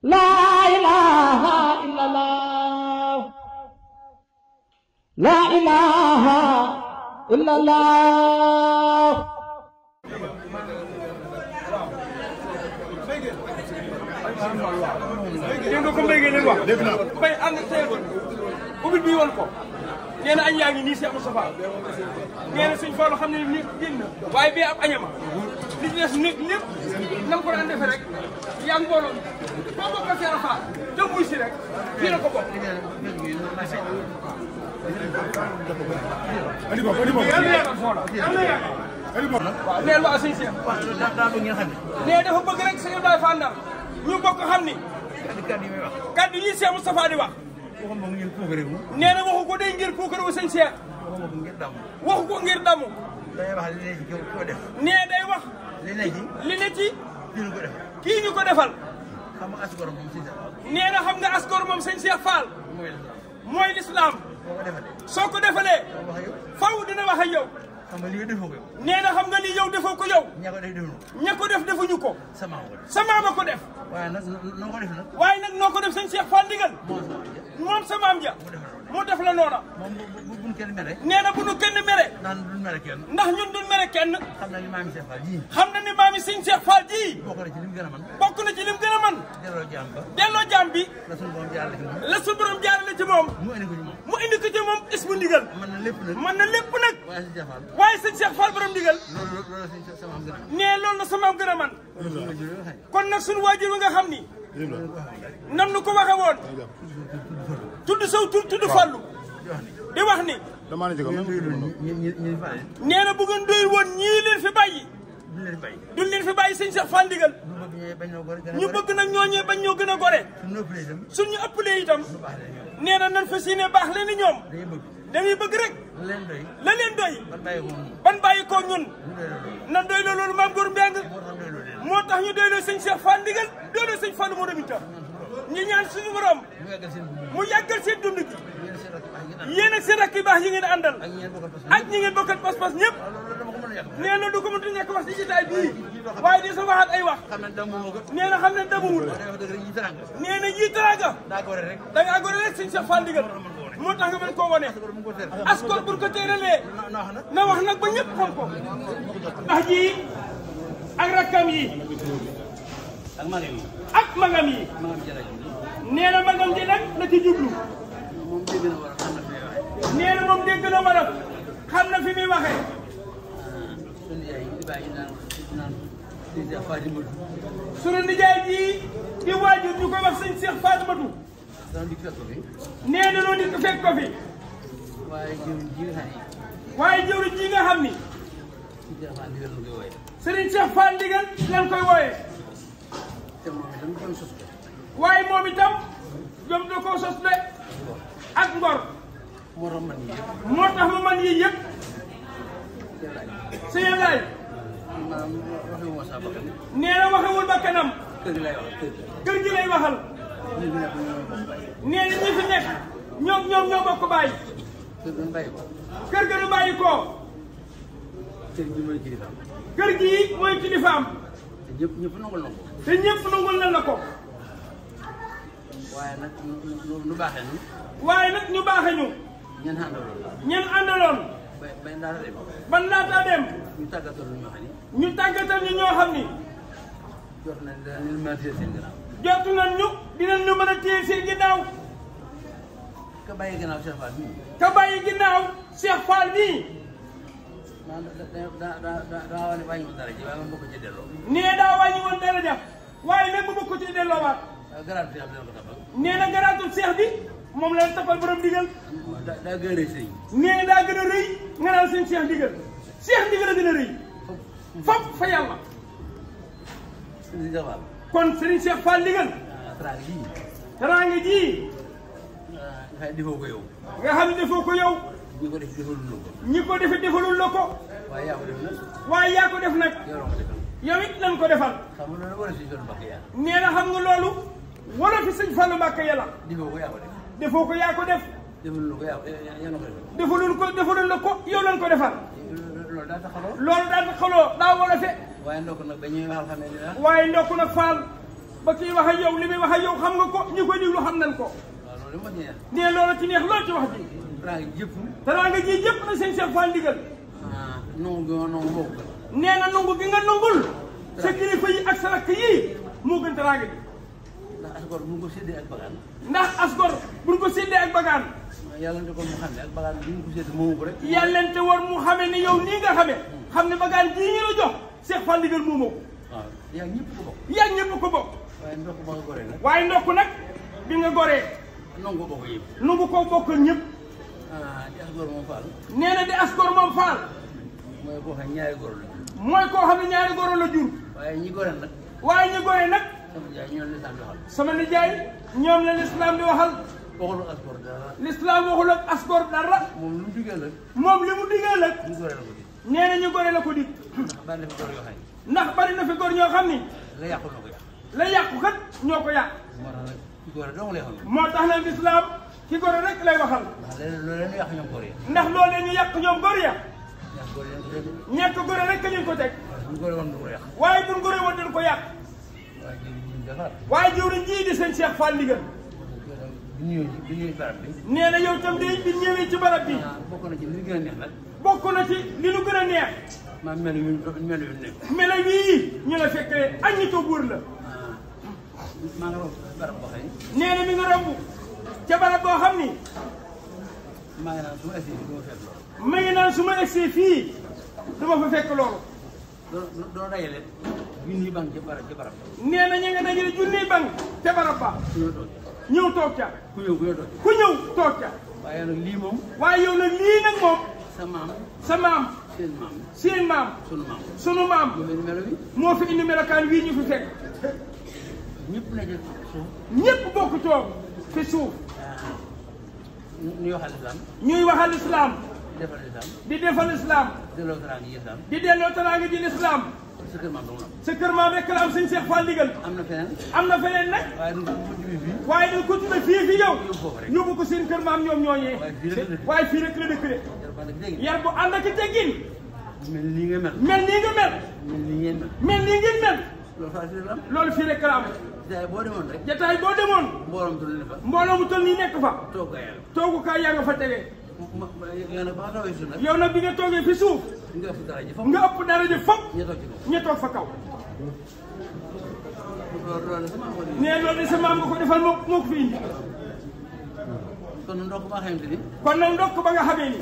La ilaha illallah. La ilaha illallah. dégg nga ko mbéy mi wax. dégg naa mbéy ànd ak téléphone ubbil bi woon ko nee na añ yaa ngi nii Cheikh Moustapha nee na suñ Fallu xam ne ni génn waaye bii ab añama li ci des nit lépp na nga ko daan defee rek yaa ngi mbooloo boo bokkal Cheikh Rafa te muy si rek fii la ko bokk. waaw neen waa sëñ Cheikh nee dafa bëgg rek sëñ Abdoulaye Fall Ndar ñu bokk xam ni kaddu yi Cheikh Moustapha di wax nee na waxu ko day ngir puukar wu sëñ Cheikh waxu ko ngir damu nee day wax li ne ci kii ñu ko defal nee na xam nga asgor moom sëñ Cheikh Fall mooy lislaam soo ko defalee faw dina wax ak yow nee na xam nga ni yow defoo ko yow ña ko def defuñu ko sama ma ko def waaye nag noo ko def sëñ Cheikh Fall ndigal moom sa maam ja moo def la noona nee na bu nu kenn mere ndax ñun duñ mere kenn xam na ni maami sëñ Cheikh Fall ji bokk na ci lim gën a man delloo jaam bi la su borom jaarale ci moom mu indi ko ci moom is bu ndigal mën na lépp nag waaye sëñ Cheikh Fall borom ndigal nee loolu la sa maam gën a man kon nag suñu waajur wi nga xam ni nam nu ko waxe woon tudd saw tur tudd Fallu di wax ni nee na bu ngeen doy woon ñii leen fi bàyyi duñ leen fi bàyyi sëñ Cheikh Fall ndigal ñu bëgg nag ñooñee bañ ñoo gën a gore suñu ëppalee itam nee na nan fas yéene baax leen ni ñoom dañuy bëgg rek la leen doy ban bàyyi ko ñun nan doy loo loolu maam Góor Mbeng moo tax ñu doy loo sëñ Cheikh Fall ndigal doy loo sëñ Fallu moo dem itam ñu ñaan suñu borom mu yàggal seen dund gi yéen ak seen rakk yu baax yi ngeen àndal ak ñi ngeen bokkal pas-pas ñëpp nee na du ko mënti ñàkk wax ci jotaay bii waaye di sa waxaat ay wax nee na xam ne damuwul nee na yii teraanga da ngaa gore rek sëñ Cheikh Fall ndigal moo tax nga mën koo wane askor buñ ko teeralee na wax nag ba ñëpp xam ko ndax ji ak rakkam yi ak magam yi nee na magam ji nag la ci jublu nee na moom dégg na wolof xam na fi muy waxee sunu nijaay ji di waajur ñu koy wax sëñ Cheikh Fatimatu nee na noonu di fekk ko fi waaye jëwriñ ji nga xam ni Serigne Cheikh Fall ndigal leen koy wooyee waaye moom itam jom da koo sos de ak ngor moo tax mu man yii yëpp sëñ laay nee na waxewul ba kanam kër gi lay waxal nee na ñi fi nekk ñoom ñoo bokk bàyyi kër ga du bàyyi koo kër gi mooy kilifaam te ñëpp nangul na la ko waaye nag ñu baaxee ñu. waaye nag ñu baaxee ñu. ñeen àndaloon. ban laata dem. ñu tàggatal ñu ñoo xam ni. jotu nañ ñu dinañ ñu mën a téye seen ginnaaw. ka bàyyi ginnaaw Cheikh Fall bii. ka bàyyi ginnaaw Cheikh Fall bii. daa wane wàññi woon dara ji waaye man bokk ci delloo. nee daa wàññi woon dara ja waaye nag bu bokk ci delloowaat. garaatu Cheikh bi dina ko tapal. nee na garaatul Cheikh bi moom la tapal borom digal. daa gën a rëy sëñ. nee na daa gën a rëy nga naan seen Cheikh digal Cheikh digal a gën a rëy. fop fa yàlla. Serigne Cheikh Fall. kon Serigne Cheikh Fall digal. teraanga ji. nga defoo ko yow. nga xam ne defoo ko yow. ñi ko def defalul la ko. ñi ko defee defalul la ko. waaye yaa ko def nag. waaye yaa ko def nag. yow it nañ ko defal. xam nga loolu war a si Fallu Mbàkke yàlla. nee na xam nga loolu. war a fi sëñ Fallu Mbàkke yàlla. defoo ko yaa ko def. defoo ko yaa ko def. defalul ko yaa ko def. defalul la ko yow lañ ko defal. loolu daa taxaloo. loolu daa taxaloo daa wolofe. waaye ndokk nag ba ñuy waxal xam ne dina. waaye ndokk nag Fall ba kii wax ak yow li muy wax ak yow xam nga ko ñi koy déglu xam nañ ko. waaw loolu moo ci neex. nee loolu ci neex lool ci wax ji. teraanga ji yëpp na sëñ Cheikh Fall ndigal. nangu gi nga nangu bokk. nee na nangu gi nga nangul. sa kilifa yi ak sa rakk yi moo gën teraanga ji. ndax asgor bu ñu ko séddee ak bagaan. ndax asgor bu ñu ko séddee ak bagaan. yàlla te kon mu xam ne ak bagaan bi ñu ko séddee moomu ko rek. yàlla te war mu xamee ne yow nii nga xamee. xam ne bagaan jii ñu la jox Cheikh Fall ndigal moomoo ko. waaw yaa ñëpp ko bokk. yaa ñëpp ko bokk. waaye ndokk ba nga goree nag. waaye ndokk nag bi nga goree. nangu bokk yëpp. nangu ko bokkal ñëpp. di asgor moom Fall. nee na di asgor moom Fall. mooy koo xam ne ñaari goro la jur. mooy koo xam ne ñaari goro la jur. waaye ñi gore nag. waaye ñi gore nag. sama nijaay ñoom la lislaam di waxal. sama nijaay ñoom la lislaam di waxal. waxul asgor dara. lislaam waxul ak asgor dara. moom lu mu digal nag. moom li mu digal nag. ñu gore la ko di. nee na ñu gore la ko di. ndax bari na fi gor yoo xam ne. ndax bari na fi gor ñoo xam ni. la yàqu na ko yàq. la yàqu kat ñoo ko yàq. moo tax nag ci gore dong lay xam. moo tax nag lislaam ci gore rek lay waxal. ndax leneen lu yàq ñoom gore. ndax loolee ñu yàq ñoom gor ya. ñàkk gore leen ko dégg. ñàkk gore rek ñu ko teg. bu ñu gore woon du ko yàq. waaye buñ gore woon dañ ko yàq. waaye jëwriñ jii di sëñ Cheikh Fall ndigal. bi ñëwee barab bi. nee na yow tam de bi ñëwee ci barab bi. bokk na ci li gën a neex nag. bokk na ci li nu gën a neex. maa mel yu nekk. melo yii ñu la fekkee añ ñi toog wër la. maa ngi romb barab boo xam ne. nee na mi nga romb ca barab boo xam ni. maa ngi naan su ma essayé du ma fekk loolu. ma ngi naan su ma egsee fii du ma fa fekk loolu. doo dajale junni bank ca barab. nee na ñu nga dajale junni bank ca barab ba. ñëw toog ca. ku ñëw toog ca. ku ñëw toog ca. waaye nag lii moom. waaye yow nag lii nag moom. sa maam. sa maam. seen maam. seen maam. sunu maam. sunu maam. moo mel melo bi. moo fi indi melokaan wii ñu fi fekk. ñëpp nekk suuf. ñëpp bokk toog fi suuf. ñuy waxal islam. ñuy waxal islam. defal islam. di defal islam. delloo teraanga yi islam. di delloo teraanga ji islam. sa kër maam dong la. sa kër maam rek la am sëñ Cheikh Fall ndigal. am na feneen. am na feneen nag. waaye du ko jubee fii. waaye dañ ko tuddee fii fi yow. yóbbu foofu rek. yóbbu ko seen kër maam ñoom ñooñee. waaye fii rek la dëkk de. yar bu ànd ak teggin. mel nii nga mel. mel nii nga mel. mel nii ngeen mel. mel nii ngeen mel. loolu faa fi la am. loolu fii rek la am. jataay boo demoon rek. jataay boo demoon. mbooloom toll ni fa. mbooloo mu toll nii nekk fa. toog gaa yàlla. toogukaay yaa nga fa tegee. yow nag ba nga toogee suuf nag. yow nag bi nga toogee fi suuf. nga ëpp dara ji foofu. nga ëpp dara ji fop. ña toog ci kaw. ña toog fa kaw. loolu sama ko di. nee loolu de sa maam nga ko defal moo ko fi indi. kon ndokk ba nga xamante ni. kon nag ndokk ba nga xamee ni.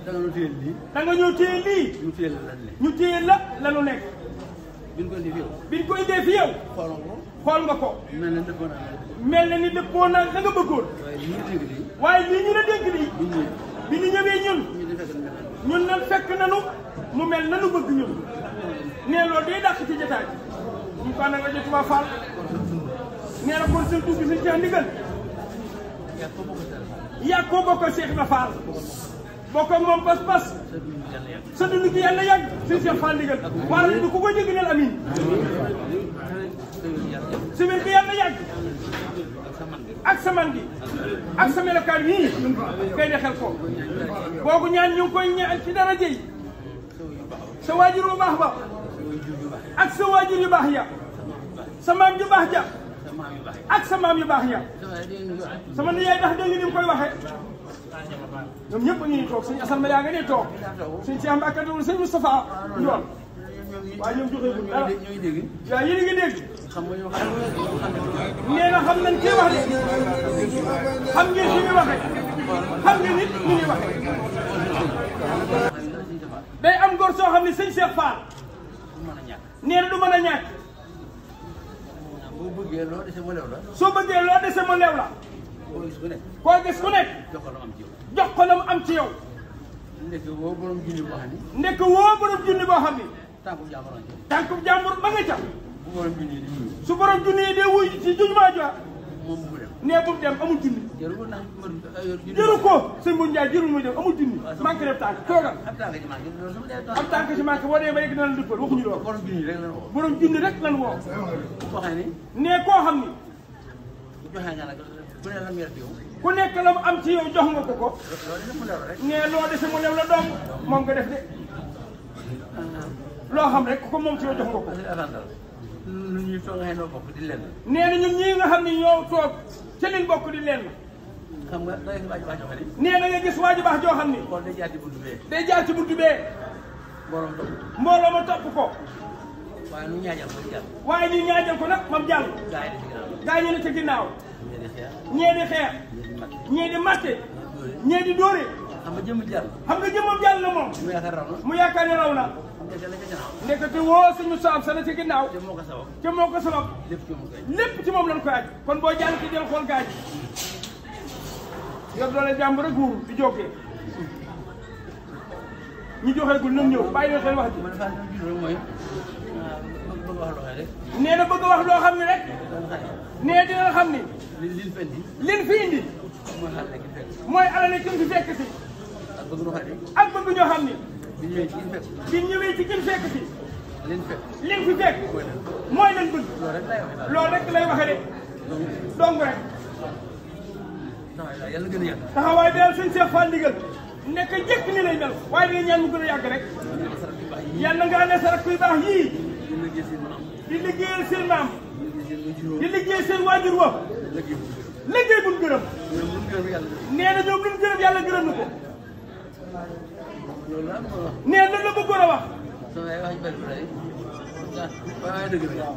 da nga ñu téye lii. da nga ñëw téye lii. ñu téye la lan ne. ñu téye la lanu nekk. biñ ko indi fi yow. biñ ko indee fi yow. xool nga ko. xool nga ko. mel na dëppoo naa la. mel na ni dëppoo naa la nga bëggoon. waaye lii dégg nii. waaye lii ñu la dénk nii. biñ ñëwee. bi ñu ñëwee ñun. ñu di fekk na mel. ñun nag fekk nanu mu mel nanu bëgg ñun. nee loolu day dàq ci jotaay. ñu ko ànd ak rajo Touba Fall. nee na kon seen dugg si Cheikh ndigal. yaa ko bokk sa yaa ko bokkal Cheikh Ibra Fall. bokk ak moom pas-pas. sa dund yàlla yàgg. sa dund gi yàlla yàgg. si Cheikh Fall ndigal. waaye du ku ko jéggi neel amin. semaine bi yàlla yàgg. ak sa man gi. ak sa melokaan yii. kay de xel ko. boogu ñaan ñu ngi koy ñaan ci dara jëy. sa waajur bu baax ba. ak sa waajur yu baax ya. sa maam ju baax ja. ak sa maam yu baax ya. sama nijaay ndax dégg nga ni mu koy waxee. ñoom ñëpp a ngi nii toog sëñ Assane ma yaa nga nee toog. sëñ Cheikh Mbacke Ndour sëñ Moustapha Ndiol. waaye ñoom joxe guñ dara. ñooy dégg. waaw yéen a ngi dégg. xam nga ñoo xam nee na xam nañ kii wax de. xam ngeen fi muy waxee. xam ngeen nit ñi ñuy waxee. day am góor soo xam ne sëñ Cheikh Fall. nee na du mën a ñàkk. boo bëggee loo dese mu lew la. soo bëggee loo dese mu lew la. boo gis ku nekk. koo gis ku nekk. jox ko la am ci yow. jox ko la mu am ci yow. ndekk woo borom junni boo xam ni. ndekk woo borom junni boo xam ni. tànku jàmbur nga tànku jàmbur ba nga ca. bu borom junni di wuyu. su borom junni yi dee wuy ci jumaa ja. moom bu dem. nee bu mu dem amul junni. jarul ndax jëru ko sëñ Boun Ndiaye jërul muy dem amul junni. manqué def tànk toogal. ab tànk ci manqué loolu sama day ab tànk ci manqué boo dee ba yegg na la dëppal waxuñu loolu. borom junni rek la woo. borom junni rek lan woo. koo xam ne. nee koo xam ni. bu joxee nga nag ku ne la mu yor ci yow. ku nekk la mu am ci yow jox nga ko ko. loolu dina mu lew rek. nee loo dese mu lew la doom moom nga def de. loo xam rek ku ko moom ci yow jox nga ko. ñun ñu toog xëy na bokk di lenn. nee na ñun ñii nga xam ne ñoo toog ca liñ bokk di lenn. xam nga da ngay gis waaju baax joo xam ne. nee na nga gis waaju baax joo xam ni. kon day jaar ci buntu bee. day jaar ci buntu bee. mbooloo ma topp ko. waaye ñu ñaajal ko jàll. waaye ñu ñaajal ko nag moom jàll. gaa yi ne ci ginnaaw. ñee di xeex. ñee di matte. ñee di dóore. xam nga jëmm jàll. xam nga jëmmam jàll na moom. mu yaakaar raw na. mu yaakaar ne raw na. nekkati woo suñu saab sa na ci ginnaaw. te moo ko sabab. te moo ko sabab. lépp ci moom lañ koy aj. kon boo jàll ci jël xool gaaj. yor doole jàmm rek guuru di jógee. ñu joxeegul nam ñëw bàyyi leen xel wax ji. mooy bëgg wax loo xam rek. nee na bëgg wax loo xam ne rek. nee dina xam ni. liñ fi indi. liñ fi indi. mooy alal ki mu fi fekk si. ak bëgg ñoo xam ne. ak bëgg ñoo xam ni. bi ñëwee ci ki mu fekk si. liñ fi fekk. mooy lañ bëgg. loolu rek lay waxe de. dong rek. yàlla gën a yàgg. taxawaay bi yàlla suñ Cheikh Fall ndigal nekk jëkk ni lay mel waaye dañuy ñaan mu gën a yàgg rek. yàlla nga àndee sa rakk yu baax yii. di liggéeyal seen maam. di liggéeyal seen waajur wa. liggéey buñ gërëm. nee na ñoom luñ gërëm yàlla gërëm na ko. nee na la bëggoon a wax.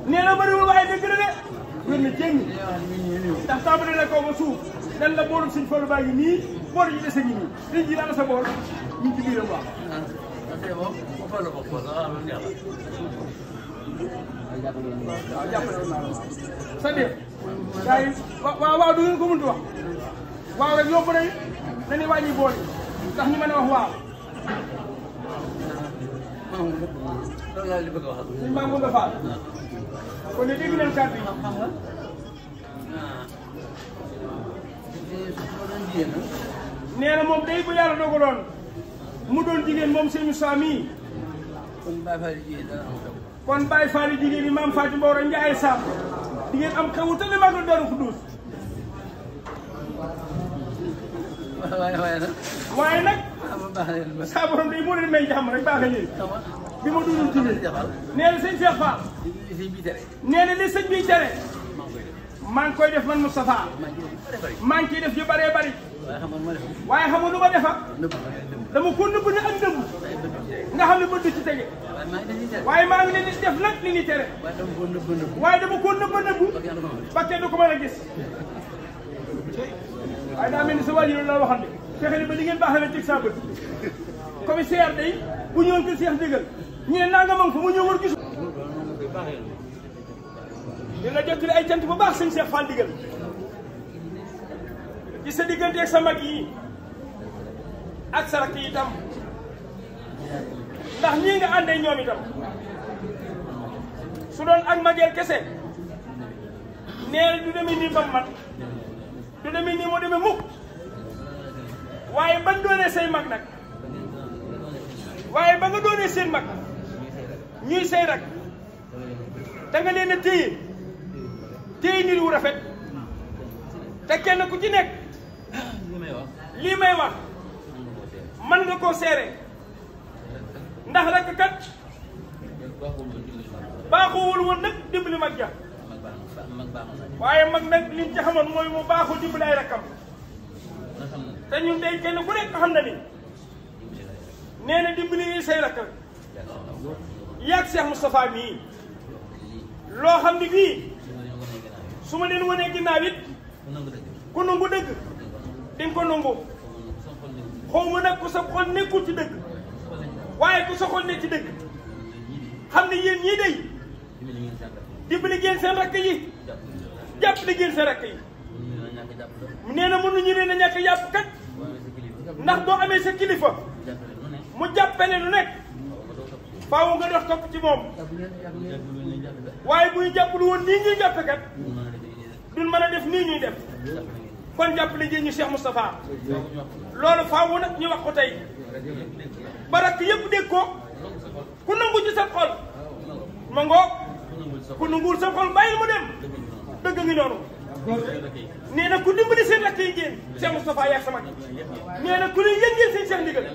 nee na bëriwul waaye dëgg la de. wér na jéng. ndax tàmbali la kaw ba suuf. dan la boolum suñ Fallu baa ngi nii boolu yi dese ngi nii. liñ ji daana sa bool ñu ngi ci biiram wax. waaw jàppale woon naa la sa def gars yi waaw du ngeen ko mënut wax waaw rek yóbbu nañu dañuy wàññi bool yi ndax ñu mën a wax waaw. loolu laa li bëgg a wax. suñu maam nga faal. kon ne dégg nañ kàddu yi. nee na moom day bu yàlla dogaloon mu doon jigéen moom seen Moussa mii. kon Baye Fall jigéen yi maam Fatou Mboro Ndiaye Samb di ngeen am xewu te li mag la Daaru Xudoos. waaye nag. saa borom day moo leen may jàmm rek baaxee leen. bi ma dundul jigéen. nee na sëñ Cheikh Fall. nee na li sëñ bi tere. maa ngi koy def man Moustapha. maa ngi ciy def yu bëree bëri. waaye xam nga lu ma defa dama ko nëbb ne ak nëbb. nga xam ne bët du ci tege. waaye maa ngi leen di def nag li ni tere. waaye dama ko nëbb nëbb. ba kenn du ko mën a gis. waaye daa mel ni sa waajur la waxal de. fexe ne ba li ngeen baaxee ci sa bët. commissaire day bu ñëwoon ko Cheikh Ndigal ñu ne naa nga mag fa mu ñëw war gisu. dina jottali ay cant bu baax sëñ Cheikh Fall Ndigal. ci sa diggante ak sa mag yi ak sa rakk yi itam ndax ñii nga àndee ñoom itam su doon ak mageel kese nee na du demee nii ba mat du demee nii moo demee mukk waaye ban doonee say mag nag waaye ba nga doonee seen mag ñuy say rak da nga leen a téye nit wu rafet te kenn ku ci nekk lii may wax man nga koo seere ndax rek kat baaxuwul woon nag dimbali mag ja waaye mag nag liñ ci xamoon mooy mu baaxul dimbali ay rakkam te ñun day kenn ku nekk xam na ni nee na dimbali yi say rakk yàgg Cheikh Moustapha mii loo xam ni bii su ma leen wanee ginnaaw it ku nangu dëgg di nga ko nangu xaw ma nag ku sa xol nekkul ci dëgg waaye ku sa xol nekk ci dëgg xam ne yéen ñii day dimbali ngeen seen rakk yi jàppale ngeen seen rakk yi nee na mënuñu leen a ñàkk yàpp kat ndax boo amee sa kilifa mu jàppale lu nekk faaw nga dox topp ci moom waaye bu ñu jàppale woon nii ñuy jàppe kat duñ mën a def nii ñuy def kon jàppale ngeen ñu Cheikh Moustapha loolu faaw nag ñu wax ko tey ba rakk yëpp dégg ko ku nangu ci sa xol ma ngoog ku nanguwul sa xol bàyyil mu dem dëgg ngi noonu nee na ku dimbali seen rakk yi ngeen Cheikh Moustapha yaa sama nee na ku ne yéen ngeen seen Cheikh Ndigal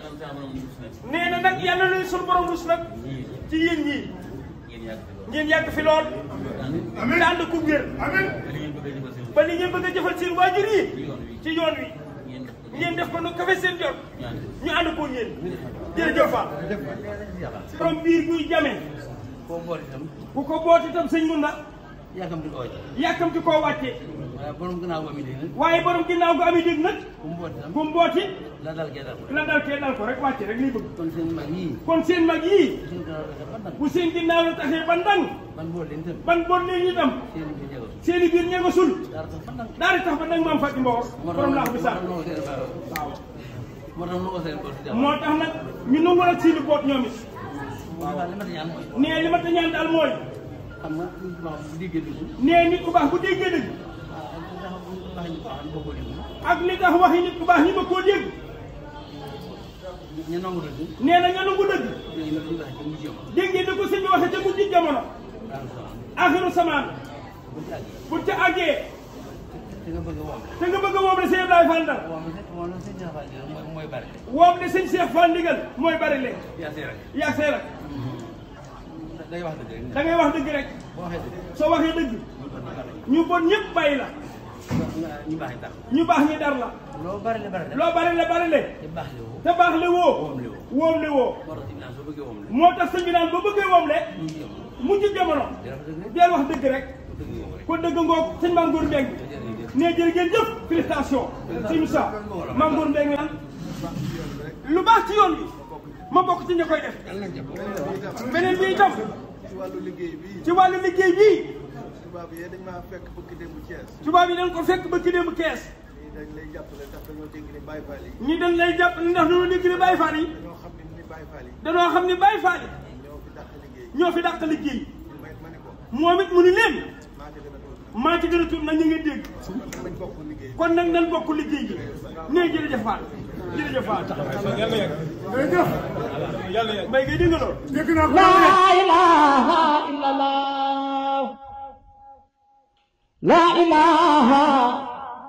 nee na nag yàlla luy sul borom rus nag ci yéen ñii ngeen yàgg fi lool te ànd ku wér ba li ngeen bëgg a jëfal seen waajur yi ci yoon wi ngeen def ko nu kafe seen jot ñu ànd ko yéen jërëjëf Fall borom biir buy jamee ku ko boot itam sëñ mun na yàkkamti koo wàcce waaye borom ginnaaw gu ami dégg nag bu mu booti la dal kee dal ko rek wàcce rek liy bëgg kon seen mag yii bu seen ginnaaw la taxee ba ndang ban boot leen itam seen i biir ñegasul daal di tax ba ndang maam fàtti mboor borom laax bi sax moo tax nag ñu nangu nag seen i boot ñoom it nee li ma ta ñaan daal mooy nee nit ku baax bu déggee dëgg ak li tax waxi nit ku baax ñi ma koo dégg nee na ña nangu dëgg dégg ngeen da ko sëñ bi waxee ca mujj jamono axiru samaan bu ca àggee te nga bëgg a woom de sëñ Abdoulaye Fall Ndar woom de sëñ Cheikh Fall ndigal mooy bari léegi yaa see rek da ngay wax dëgg rek soo waxee dëgg ñu bon ñëpp bàyyi la ñu baax ñi dar la loo bari la te baax le woo woom le woo moo tax sëñ bi naan ba bëggee woom le mujj jamono deel wax dëgg rek ko dëgg ngoog sëñ Mame Ngor Mbengue nee jërë ngeen jëf félicitation sëñ Moussa Mame Ngor Mbengue naan lu baax ci yoon bi ma bokk ci ña koy def beneen bi itam ci wàllu liggéey bii tubaab yi dañ maa fekk bëgg démb Thiès tubaab yi dañ ko fekk bëgg démb Thiès ñi dañ lay jàppale ndax dañoo dégg ni Baye Fall yi ñi dañ lay jàppale ndax dañoo dégg ni Baye Fall yi dañoo xam ni Baye Fall yi ñoo fi dàq liggéey moom it mu ni leen maa ci gën a tuut nag ñu ngi dégg kon nag nan bokk liggéey bi nee jërëjëf Fall jërëjëf Fall jërëjëf mbay ngay dégg nga lool dégg naa ko la ilaha illallah la ilaha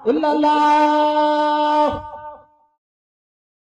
illallah